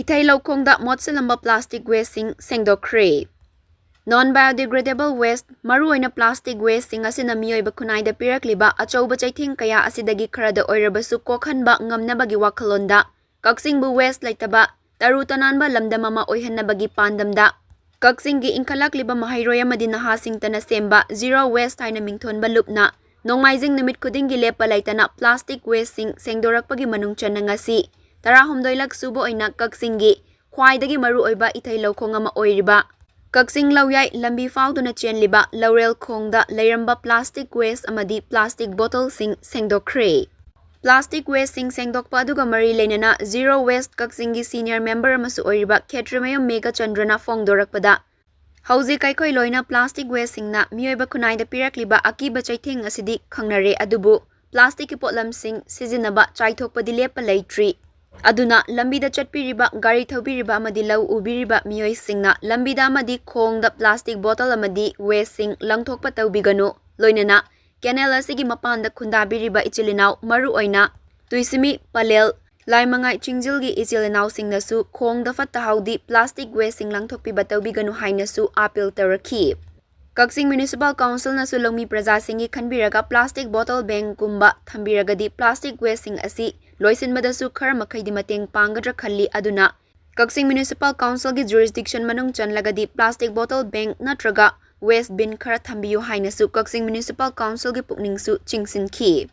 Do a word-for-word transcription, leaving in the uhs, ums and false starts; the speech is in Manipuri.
ꯏꯊꯩ ꯂꯧꯈꯣꯡꯗ ꯃꯣꯠꯁꯤꯜꯂꯝꯕ plastic wasteꯁꯤꯡ ꯁꯦꯡꯗꯣꯛꯈ꯭ꯔꯦ꯫ Non biodegradable waste, ꯃꯔꯨꯑꯣꯏꯅ plastic wasteꯁꯤꯡ ꯑꯁꯤꯅ ꯃꯤꯑꯣꯏꯕ ꯈꯨꯟꯅꯥꯏꯗ ꯄꯤꯔꯛꯂꯤꯕ ꯑꯆꯧꯕ ꯆꯩꯊꯦꯡ ꯀꯌꯥ ꯑꯁꯤꯗꯒꯤ ꯈꯔꯗ ꯑꯣꯏꯔꯕꯁꯨ ꯀꯣꯛꯍꯟꯕ ꯉꯝꯅꯕꯒꯤ ꯋꯥꯈꯜꯂꯣꯟꯗ ꯀꯛꯆꯤꯡꯕꯨ waste ꯂꯩꯇꯕ ꯇꯔꯨ ꯇꯅꯥꯟꯕ ꯂꯝꯗꯝ ꯑꯃ ꯑꯣꯏꯍꯟꯅꯕꯒꯤ ꯄꯥꯟꯗꯝꯗ ꯀꯛꯆꯤꯡꯒꯤ ꯏꯟꯈꯠꯂꯛꯂꯤꯕ ꯃꯍꯩꯔꯣꯏ ꯑꯃꯗꯤ ꯅꯍꯥꯁꯤꯡꯇꯅ ꯁꯦꯝꯕ Zero Waste ꯍꯥꯏꯅ ꯃꯤꯡꯊꯣꯟꯕ ꯂꯨꯞꯅ ꯅꯣꯡꯃꯥꯏꯖꯤꯡ ꯅꯨꯃꯤꯠ ꯈꯨꯗꯤꯡꯒꯤ ꯂꯦꯞꯄ ꯂꯩꯇꯅ plastic wasteꯁꯤꯡ ꯁꯦꯡꯗꯣꯔꯛꯄꯒꯤ ꯃꯅꯨꯡ ꯆꯟꯅ ꯉꯁꯤ ꯇꯔꯥꯍꯨꯝꯗꯣꯏꯂꯛ ꯁꯨꯕ ꯑꯣꯏꯅ ꯀꯛꯆꯤꯡꯒꯤ ꯈ꯭ꯋꯥꯏꯗꯒꯤ ꯃꯔꯨꯑꯣꯏꯕ ꯏꯊꯩ ꯂꯧꯈꯣꯡ ꯑꯃ ꯑꯣꯏꯔꯤꯕ ꯀꯛꯆꯤꯡ ꯂꯧꯌꯥꯏ ꯂꯝꯕꯤ ꯐꯥꯎꯗꯨꯅ ꯆꯦꯟꯂꯤꯕ ꯂꯧꯔꯦꯜ ꯈꯣꯡꯗ ꯂꯩꯔꯝꯕ plastic waste ꯑꯃꯗꯤ plastic bottleꯁꯤꯡ ꯁꯦꯡꯗꯣꯛꯈ꯭ꯔꯦ꯫ Plastic wasteꯁꯤꯡ ꯁꯦꯡꯗꯣꯛꯄ ꯑꯗꯨꯒ ꯃꯔꯤ ꯂꯩꯅꯅ Zero Waste ꯀꯛꯆꯤꯡꯒꯤ senior member ꯑꯃꯁꯨ ꯑꯣꯏꯔꯤꯕ ꯈꯦꯇ꯭ꯔꯤꯃꯌꯨꯝ ꯃꯦꯘꯆꯟꯗ꯭ꯔꯅ ꯐꯣꯡꯗꯣꯔꯛꯄꯗ, ꯍꯧꯖꯤꯛ ꯑꯩꯈꯣꯏ ꯂꯣꯏꯅ plastic wasteꯁꯤꯡꯅ ꯃꯤꯑꯣꯏꯕ ꯈꯨꯟꯅꯥꯏꯗ ꯄꯤꯔꯛꯂꯤꯕ ꯑꯀꯤꯕ ꯆꯩꯊꯦꯡ ꯑꯁꯤꯗꯤ ꯈꯪꯅꯔꯦ, ꯑꯗꯨꯕꯨ plasticꯀꯤ ꯄꯣꯠꯂꯝꯁꯤꯡ ꯁꯤꯖꯤꯟꯅꯕ ꯆꯥꯏꯊꯣꯛꯄꯗꯤ ꯂꯦꯞꯄ ꯂꯩꯇ꯭ꯔꯤ꯫ ꯑꯗꯨꯅ ꯂꯝꯕꯤꯗ ꯆꯠꯄꯤꯔꯤꯕ, ꯒꯥꯔꯤ ꯊꯧꯕꯤꯔꯤꯕ ꯑꯃꯗꯤ ꯂꯧ ꯎꯕꯤꯔꯤꯕ ꯃꯤꯑꯣꯏꯁꯤꯡꯅ ꯂꯝꯕꯤꯗ ꯑꯃꯗꯤ ꯈꯣꯡꯗ plastic bottle ꯑꯃꯗꯤ wasteꯁꯤꯡ ꯂꯪꯊꯣꯛꯄ ꯇꯧꯕꯤꯒꯅꯨ꯫ ꯂꯣꯏꯅꯅ canal ꯑꯁꯤꯒꯤ ꯃꯄꯥꯟꯗ ꯈꯨꯟꯗꯥꯕꯤꯔꯤꯕ ꯏꯆꯤꯜ ꯏꯅꯥꯎ, ꯃꯔꯨꯑꯣꯏꯅ ꯇꯨꯏꯁꯤꯃꯤ, ꯄꯂꯦꯜ, ꯂꯥꯏꯃꯉꯥꯏ ꯆꯤꯡꯖꯤꯜꯒꯤ ꯏꯆꯤꯜ ꯏꯅꯥꯎꯁꯤꯡꯅꯁꯨ ꯈꯣꯡꯗ ꯐꯠꯇ ꯍꯥꯎꯗꯤ plastic wasteꯁꯤꯡ ꯂꯪꯊꯣꯛꯄꯤꯕ ꯇꯧꯕꯤꯒꯅꯨ ꯍꯥꯏꯅꯁꯨ appeal ꯇꯧꯔꯛꯈꯤ꯫ ꯀꯛꯆꯤꯡ Municipal Councilꯅꯁꯨ ꯂꯧꯃꯤ ꯄ꯭ꯔꯖꯥꯁꯤꯡꯒꯤ ꯈꯟꯕꯤꯔꯒ plastic bottle bankꯀꯨꯝꯕ ꯊꯝꯕꯤꯔꯒꯗꯤ plastic wasteꯁꯤꯡ ꯑꯁꯤ ꯂꯣꯏꯁꯤꯟꯕꯗꯁꯨ ꯈꯔ ꯃꯈꯩꯗꯤ ꯃꯇꯦꯡ ꯄꯥꯡꯒꯗ꯭ꯔꯥ ꯈꯜꯂꯤ꯫ ꯑꯗꯨꯅ ꯀꯛꯆꯤꯡ Municipal Councilꯒꯤ jurisdiction ꯃꯅꯨꯡ ꯆꯟꯂꯒꯗꯤ plastic bottle bank ꯅꯠꯇ꯭ꯔꯒ waste bin ꯈꯔ ꯊꯝꯕꯤꯌꯨ ꯍꯥꯏꯅꯁꯨ ꯀꯛꯆꯤꯡ Municipal Councilꯒꯤ ꯄꯨꯛꯅꯤꯡꯁꯨ ꯆꯤꯡꯁꯤꯟꯈꯤ꯫